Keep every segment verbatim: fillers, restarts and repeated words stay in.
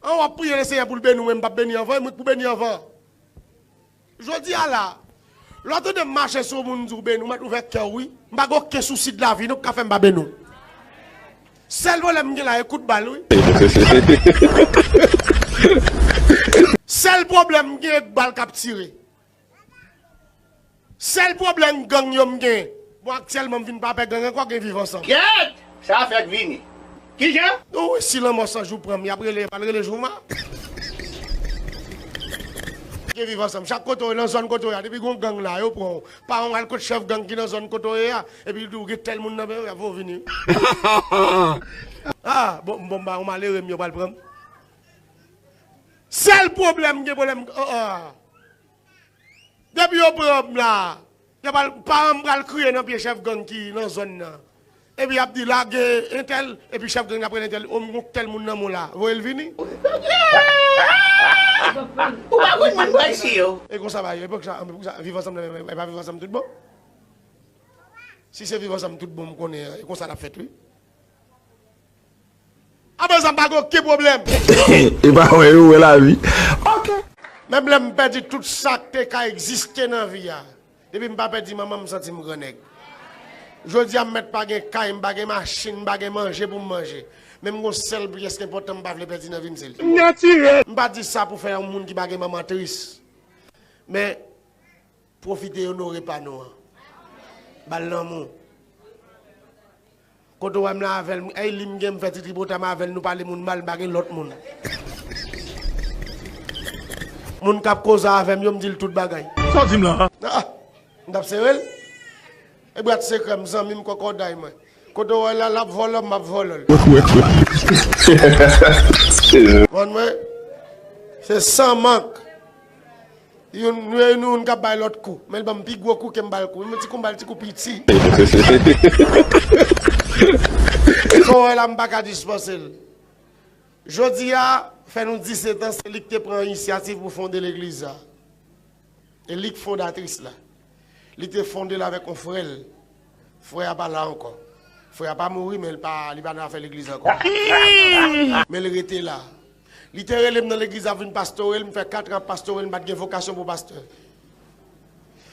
An w ap priye Lesenyè pou l beni w, men m p ap beni anvan, e mwen k pou beni anvan. Jodi a la, lè w tande m mache sou moun, m di w beni, w mèt ouvè kè w wi. M pa gen okenn sousi de lavi non k ka fè m pa beni w. Sèl pwoblèm m gen la, e kout bal wi. Sèl pwoblèm m gen, e bal k ap tire. Sèl pwoblèm gang yo m gen. Bon, aktyèlman, m vin pa pè gang ankò, gen Viv Ansanm. Kèt! Sa fèk vini. Kijan? Wi, si lanmò san jou pran m, y ap rele, pa rele Jouma. Gen Viv Ansanm. Chak kote w ye, nan zòn kote w ye a, depi gon gang la, yo pran w. Paran w al kot chèf gang ki nan zòn kote w ye a, epi li di w gen tèl moun nan men w, y ap fè w vini. Ah, bon, bon, m pa yon malere, m yo pral pran m. Sèl pwoblèm, gen pwoblèm, oh, oh. Depi yo pran m la, y ap al, paran m pral kriye nan pye chèf gang ki nan zòn nan. Epi y ap di lage entèl, epi chèf gang ap rele entèl, o m gon tèl moun nan men w la, voye l vini. Ou pa konn moun mwen si yo. E konsa ba yo, e pou sa, e pou sa, Viv Ansanm nan, e pa Viv Ansanm tout bon. Si se Viv Ansanm tout bon, m konnen, e konsa l ap fèt wi. Apre sa, m pa gen okenn pwoblèm. E pa wè yo wè lavi. Ok. Menm lè m pèdi tout sa k te ka egziste nan vi a, depi m pa pèdi manman m, m santi m gran nèg. Jodi a, m mèt pa gen kay, m pa gen machin, m pa gen manje pou m manje. Men m gon sèl pyès enpòtan m pa vle pèdi nan vi m, se li. Natirèl. M pa di sa pou fè yon moun ki pa gen manman tris. Men pwofite onore pa nou an. Ba l lanmou. Kote w wè m la avè l, èy li m gen, m fè ti tripotay m avè l, nou pale moun mal, m pa gen lòt moun. Moun k ap koze avè m yo, m di l tout bagay. Sa w di m la? Ah, m t ap sere l. E bwat sekrè m, zanmi m, kòkòday mwen. Kote w wè l la, l ap vòlò m, m ap vòlò l. Konn mwen, se san mank. Youn, nou, youn, youn k ap bay lòt kou. Men l ban m pi gwo kou ke m ba l kou. Men ti kou m ba l ti kou piti. Sa w wè la, m pa ka dispanse l. Jodi a, fè nou disèt an, se li k te pran inisyativ pou fonde legliz la. E li k fondatris la. Li te fonde l avèk yon frè l. Frè a pa la ankò. Frè a pa mouri, men li pa, li pa nan afè legliz ankò. Men li rete la. Li te rele m nan legliz la pou vin pastore l, m fè kat an ap pastore l, m pa t gen vokasyon pou pastè.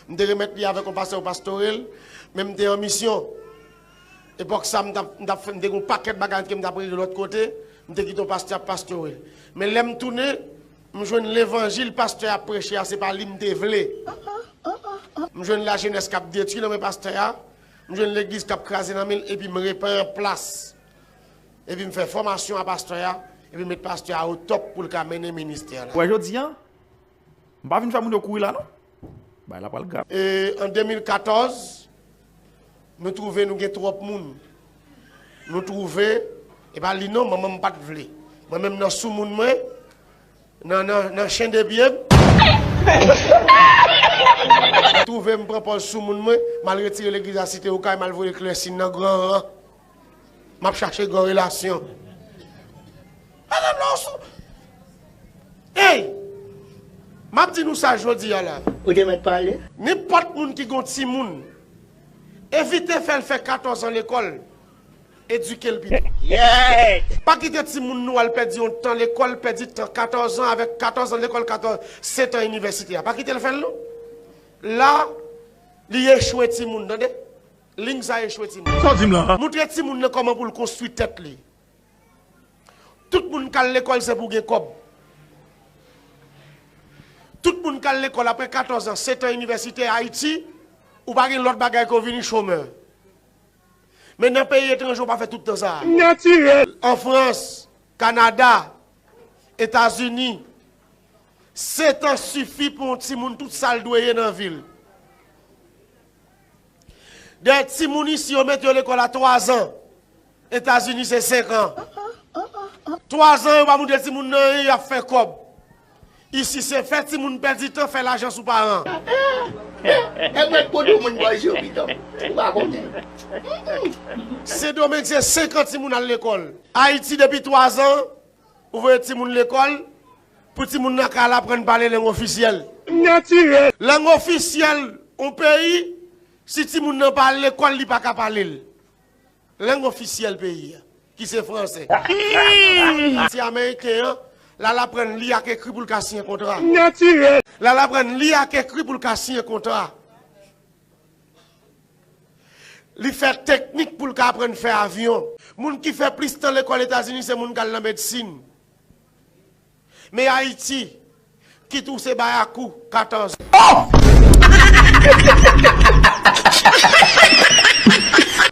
M te remèt li avèk yon pastè pou pastore l, men m te an misyon. Epòk sa, m t ap, m t ap fè, m te gen yon pakèt bagay ke m t ap regle lòt kote, m te kite yon pastè ap pastore l. Men lè m tounen, m jwenn levanjil pastè a ap preche a, se pa li m te vle. M jwenn lajenès k ap detwi nan men pastè a, m jwenn legliz k ap kraze nan men l, epi m repran plas. Epi m fè fòmasyon a pastè a, epi m met pastè a otòp pou l ka mennen ministè a la. Wè jodi a, m pa vin fè moun yo kouri la non. Bagay la pral grav. E, an de mil katòz, nou twouve nou gen twòp moun. Nou twouve, e pa li non, manman m pa t vle. Mwen menm nan soumoun mwen, nan, nan, nan chen de pye m. Twouve m pran pòz soumoun mwen, m al retire legliz a Site Okay, m al voye Klèsin nan Gran Ran. M ap chache gran relasyon. Madanm nan sou. Ey! M ap di nou sa jodi a la. Ou te mèt pale. Nenpòt moun ki gon timoun, evite fè l fè katòz an lekòl. Edike l pito. Yeah! Pa kite timoun nou al pèdi yon tan lekòl, pèdi tan katòz an, avèk katòz an lekòl, katòz, sèt an inivèsite a. Pa kite l fè l non. La, li echwe timoun, tande? Liy sa echwe timoun. Sa w di m la? Montre timoun nan kòman pou l konstwi tèt li. Tout moun k al lekòl se pou gen kòb. Tout moun k al lekòl apre katòz an, sèt an inivèsite Ayiti, ou pa gen lòt bagay ke w vini chomè. Men nan peyi etranje, ou pa fè tout tan sa a. Natirèl. An Frans, Kanada, Etazini, sèt an sifi pou yon timoun tout sa l dwe ye nan vi l. Dèyè timoun isi, yo mete yo lekòl a twa zan. Etazini se senk an. Twa zan, yo pa montre timoun nan anyen, y ap fè kòb. Isi se fè timoun pèdi tan, fè lajan sou paran. E mwen k pou di w moun bòz yo pito. Ou pa konnen. Sendomeng se senk an timoun al lekòl. Ayiti depi twa zan, ou voye timoun lekòl, pou timoun nan ka al aprann pale lang ofisyèl. Natirèl. Lang ofisyèl yon peyi, si timoun nan pa al lekòl, li pa ka pale l. Lang ofisyèl peyi a, ki se fransè. Ti ameriken an, L al aprann li ak ekri pou l ka siyen kontra. Natirèl. L al aprann li ak ekri pou l ka siyen kontra. Li fè teknik pou l ka aprann fè avyon. Moun ki fè plis tan lekòl Etazini se moun k al nan medsin. Men Ayiti, kit ou se bayakou, katòz an.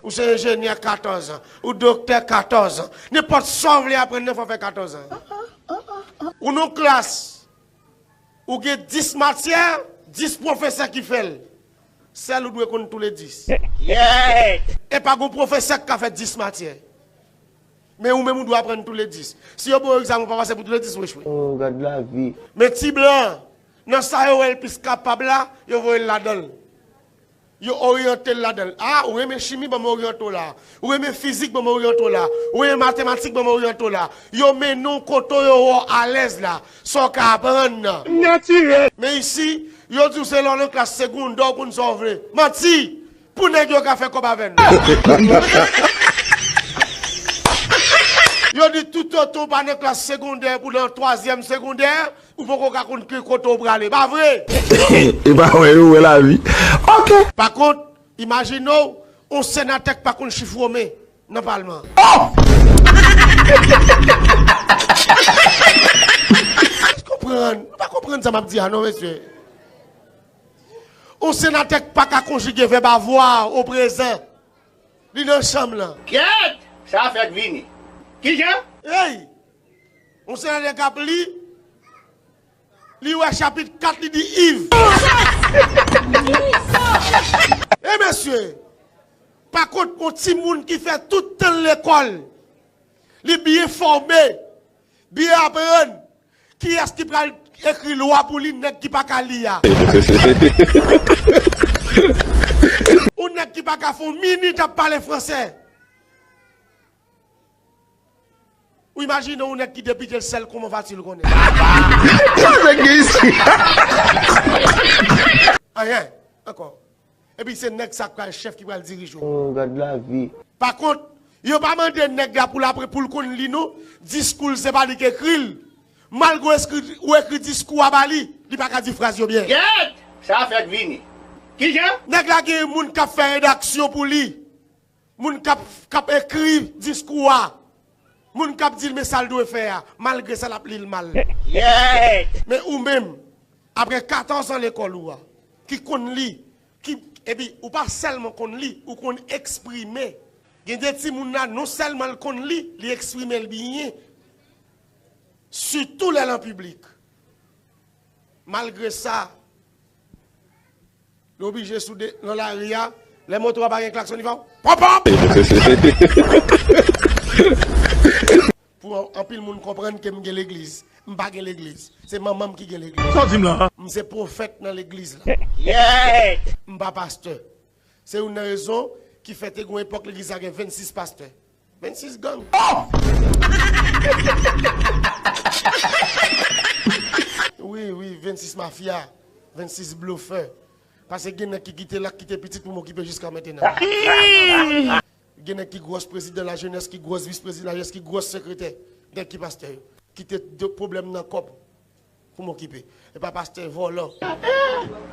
Ou se enjenyè, katòz an. Ou doktè, katòz an. Nenpòt sa w vle aprann nan, fò w fè katòz an. Ou nan klas, ou gen dis matyè, dis pwofesè ki fè l. Sèl ou dwe konn tou le dis. Yeah! E pa gon pwofesè k ka fè dis matyè. Men ou menm ou dwe aprann tou le dis. Si yo ba w egzamen ou pa pase pou tou le dis, ou echwe. Oh, gad lavi. Men ti blan, nan sa yo wè l plis kapab la, yo voye l ladan l. Yo oryante l ladan l. A, ou renmen chimi, ban m oryante w la. Ou renmen fizik, ban m oryante w la. Ou renmen matematik, ban m oryante w la. Yo mennen w kote yo wè w alèz la. Sa w ka aprann nan. Natirèl. Men isi, yo di w se lè w nan klas segondè w konn sa w vle. Manti! Pou nèg yo ka fè kòb avè n. Yo di toutotan w pa nan klas segondè pou nan twazyèm segondè, ou poko ka konn ki kote w prale. Pa vre? E pa wè yo wè lavi. Ok. Pa kont, imajine w, on senatè k pa konn chif women nan palman. Oh! Konprann? Nou pa konprann sa m ap di a non, mesye. On senatè k pa ka konjige vèb avoir o prezan. Li nan chanm lan. Kèt! Sa fèk vini. Kijan? Ey! On senatè k ap li, li wè chapit kat, li di Iv. E mesye, pa kont on timoun ki fè tout tan l lekòl, li byen fòme, byen aprann, kiyès ki pral ekri lwa pou li, nèg ki pa ka li a? On nèg ki pa ka fè on minit ap pale fransè. Ou imajine yon nèg ki depite l sèl kòman pati l konnen. Nèg isi. Anyen, ankò. Epi se nèg sa k pral chèf ki pral dirije w. Oh, gad lavi. Pa kont, yo pa mande nèg la pou l apre pou l konn li non. Diskou l se pa li k ekri l. Malgre w eskri, ou ekri diskou a ba li, li pa ka di fraz yo byen. Kèt! Sa fèk vini. Kijan? Nèg la gen moun k ap fè redaksyon pou li. Moun k ap, k ap ekri diskou a. Moun k ap di l men sa l dwe fè a. Malgre sa l ap li l mal. Yeah! Men ou menm, apre katòz an lekòl ou a, ki konn li, ki, epi ou pa sèlman konn li, ou konn eksprime. Gen de timoun la, non sèlman l konn li, li eksprime l byen. Sitou lè l an piblik. Malgre sa, li oblije soude nan lari a. Lè moto a pa gen klakson, li fè pòp, pòp! Pou anpil moun konprann ke m gen legliz. M pa gen legliz. Se manman m ki gen legliz. Sa w di m la? M se pwofèt nan legliz la. Yeah! M pa pastè. Se youn nan rezon ki fè te gon epòk legliz la gen vennsis pastè. Vennsis gang. Oh! Wi, wi, vennsis mafya, vennsis blofè. Paske gen nèg ki kite la, kite pitit pou m okipe jiska mentenan. Gen nèg ki gwòs prezidan lajenès, ki gwòs vis prezidan lajenès, ki gwòs sekretè. Nèg ki pastè yo. Kite de pwoblèm nan kòb pou m okipe. E pa pastè vòlò.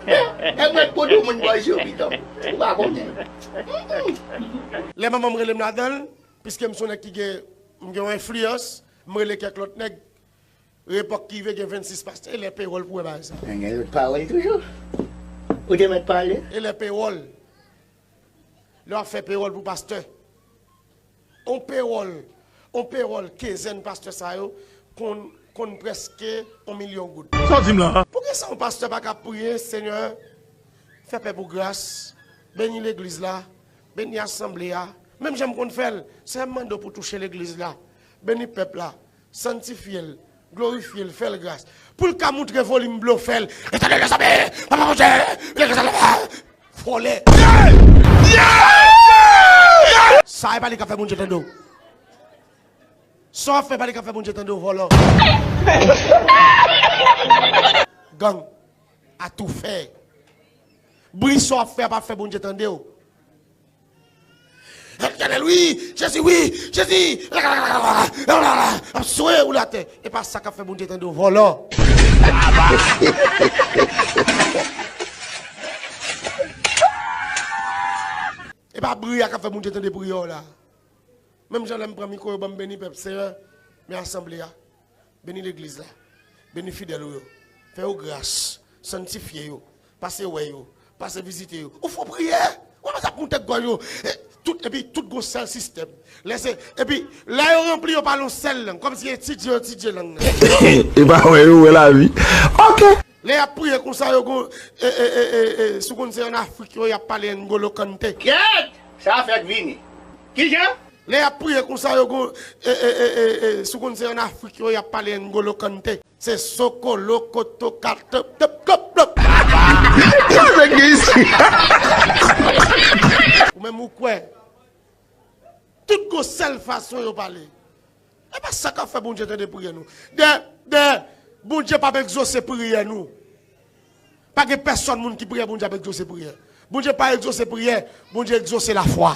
Nèg mèt kote moun bòz yo, piton. Ou pa konnen. Lè manman m rele m ladan l, piske m se yon nèg ki gen, m gen yon enfliyans, m rele kèk lòt nèg. Epòk ki rive gen vennsis pastè, e lè pewòl pou wè bagay sa. Men gen lòt pawòl toujou. Ou te mèt pale. E lè pewòl. Lè w ap fè pewòl pou pastè. On pewòl, on pewòl kenzèn pastè sa yo konn, konn prèske on milyon goud. Sa w di m la? Poukisa on pastè pa ka priye, Senyè, fè pèp ou gras, beni legliz la, beni asanble a, menm jan m konn fè l, Senyè, m mande w pou touche legliz la, beni pèp la, sanntifye l, glorifye l, fè l gras. Pou l ka moutre volim blofè l. Etènèl dèzame, Papa Bondye, vòlè. Sa e pa li k ap fè Bondye tande w. Sa w ap fè pa li k ap fè Bondye tande w, vòlò. Gang. Atoufè. Bri sa w ap fè a p ap fè Bondye tande w. Letènèl, wi! Jezi, wi! Jezi! Ap swe ou l atè. E pa sa k ap fè Bondye tande w, vòlò. E pa bri a k ap fè Bondye tande priyè w la. Menm jan lè m pran mikwo yo, ban m beni pèp, Seyè, men asanble a. Beni legliz la. Beni fidèl ou yo. Fè yo gras. Sanntifye yo. Pase wè yo. Pase vizite yo. Ou fè priyè. Ou pa t ap moute gòj yo. E, tout, epi tout gon sèl sistèm. Lè se, epi, lè yo ranpli yo pale yon sèl lang. Kòmsi etidye yo etidye lang nan. E pa wè yo wè lavi. Ok. Lè y ap priye konsa, yo gon, e, e, e, e, e, si w konn se ann Afrik yo, y ap pale N'Golo Kanté. Kèt! Sa fèk vini. Kijan? Lè y ap priye konsa, yo gon, e, e, e, e, e, si w konn se ann Afrik yo, y ap pale N'Golo Kanté. Se sokolo koto katop top top top. Sa fèk gen isi. Ou menm ou kwè. Tout gon sèl fason yo pale. E pa sa k ap fè Bondye tande priyè nou. Dè, dè, Bondye p ap egzose priyè nou. Pa gen pèsòn moun ki priye Bondye ap egzose priyè. Bondye pa egzose priyè, Bondye egzose lafwa.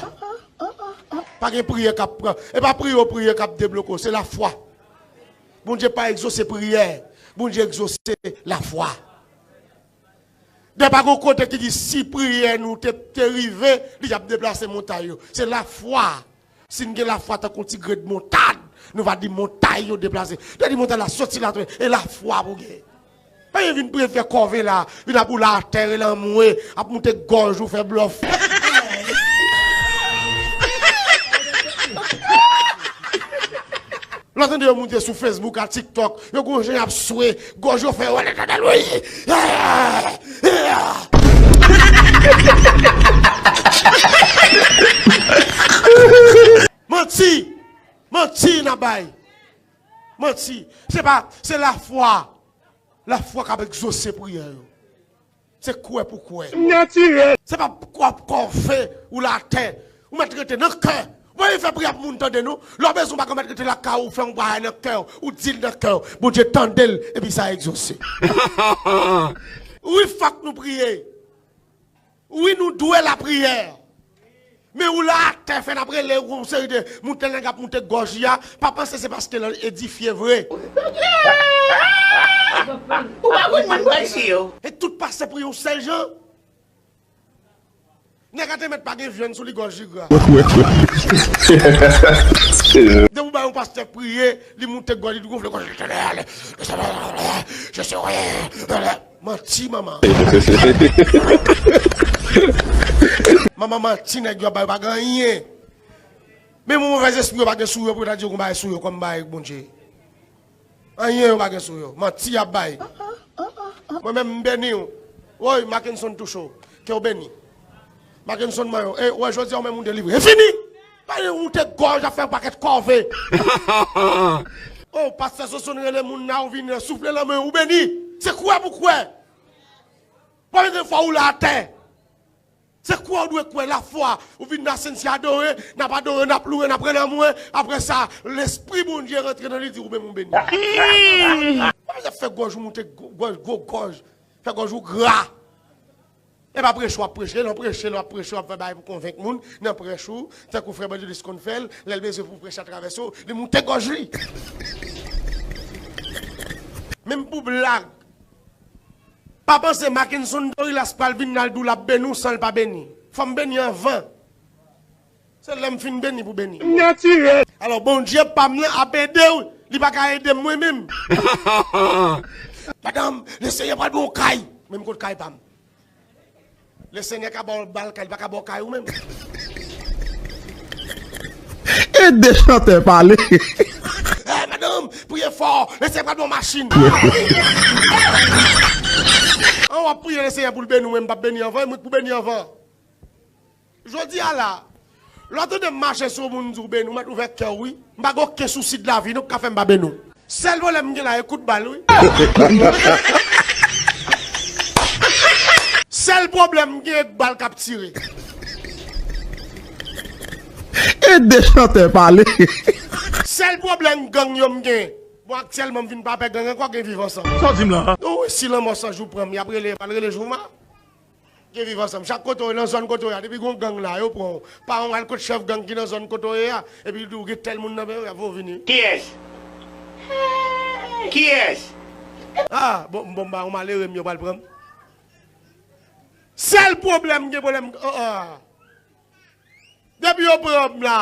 Pa gen priyè k ap pran. E pa priye w priye k ap debloke w, se lafwa. Bondye pa egzose priyè, Bondye egzose lafwa. Dè pa gon kote ki di si priyè nou te, te rive, li t ap deplase montay yo. Se lafwa. Si n gen lafwa tankou ti grenn montad, nou va di montay yo deplase. Dè di montay la soti la, e lafwa pou gen. Pa gen vin priye fè kòve la, vin ap woule atè, rele anmwe, ap moute gòj ou fè blòf. Lè w tande yo moute sou Facebook ak TikTok, yo gon jan y ap swe, gòj yo fè wè Letènèl wi. Manti! Manti n ap bay! Manti! Se pa, se lafwa. Lafwa k ap egzose priyè yo. Se kwè pou kwè. Natirèl. Se pa kwè ap kòve ou la atè. Ou mèt rete nan kè. Ou pa vin fè priyè pou moun tande non. Lè w bezwen w pa ka mèt rete lakay ou, fè yon bagay nan kè w, ou di l nan kè w. Bondye tande l, epi sa egzose. Wi, fòk nou priye. Wi, nou dwe lapriyè. Men ou la atè fè n ap rele yon seri de moun tèl nèg ap moute gòj li a, pa panse se paske l edifye vre. Ou pa konn moun pa isi yo. E tout pastè priye yon sèl jan. Nèg a te mèt pa gen vyann sou li, gòj li gra. Depi w bay yon pastè priye, li moute gòj li, li gonfle gòj li. Manti manman. Manman manti nèg yo ap bay yo pa gen anyen. Men moun move espri yo pa gen sou yo pou yo ta di yo gon bagay sou yo kòm bagay Bondye. Anyen yo pa gen sou yo. Manti y ap bay. Mwen menm m beni w. Woy, Mackenson touche w. Ke w beni. Mackenson manyen w. E, w wè jodi a w menm ou delivre. E fini! Pa gen moute gòj ap fè yon pakèt kòve. Oh, pastè Sosonn rele moun nan, ou vin soufle nan men, ou beni. Se kwè pou kwè. Pa mete fwa ou la atè. Se kwè ou dwe kwè, lafwa. Ou vin nan senn si adore, n ap adore, n ap louwe, n ap rele anmwe. Apre sa, lespri Bondye rantre nan li, di ou menm ou beni. Pa bezwen fè gòj ou moute, gwo- gòj, gwo gòj. Fè gòj ou gra. E pa preche w ap preche, nan preche, lè w ap preche, w ap fè bagay pou konvenk moun, nan prèch ou, tankou frè Bandilis konn fè l, lè l bezwen pou preche atravèse w, li moute gòj li. Menm pou blag, pa panse Mackenson Dorilas pral vin nan l di w l ap beni w san l pa beni. Fò m beni anvan. Se lè m fin beni pou beni. Natirèl. Alò, Bondye pa m nan ap ede w, li pa ka ede m mwen menm. Madanm, Lesenyè pral ban w kay. Menm kot kay pa m. Lesenyè ka ba w bal kay, li pa ka ba w kay ou menm. Ede chantè pale. Eh, madanm, priye fò, Lesenyè pral ba w machin. An w ap priye Lesenyè pou l beni w, men m p ap beni anvan, e mwen k pou beni anvan. Jodi a la, lè w tande m mache sou moun, m di w beni, ou mèt ouvè kè w wi. M pa gen okenn sousi de lavi non k ka fè m pa beni w. Sèl pwoblèm m gen la e kout bal wi. Sèl pwoblèm m gen e bal k ap tire. Ede chantè pale. Sèl pwoblèm gang yo m gen. Bon, aktyèlman m vin pa pè gang ankò, gen viv ansanm. Sa w di m la? Wi, si lanmò san jou pran m, y ap rele, y ap rele Jouma. Gen viv ansanm. Chak kote w ye, nan zòn kote w ye a, depi gon gang la, yo pran w. Paran w al kot chèf gang ki nan zòn kote w ye a, epi li di w gen tèl moun nan men w, y ap voye w vini. Kiyès? Kiyès? Ah, bon, bon, ba, yon malere m, yo pral pran m. Sèl pwoblèm, gen pwoblèm, oh, oh. Depi yo pran m la,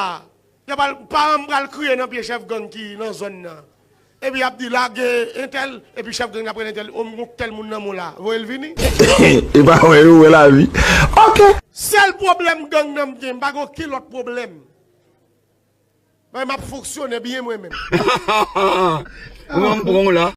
y ap al, paran m pral kriye nan pye chèf gang ki nan zòn nan. Epi y ap di lage entèl, epi chèf gang ap rele entèl, o m gon tèl moun nan men w la, voye l vini. E pa wè yo wè lavi. Ok. Sèl pwoblèm gang nan m gen, m pa gen okenn lòt pwoblèm. Mwen m ap fonksyone byen mwen menm. Mwen m pran w la.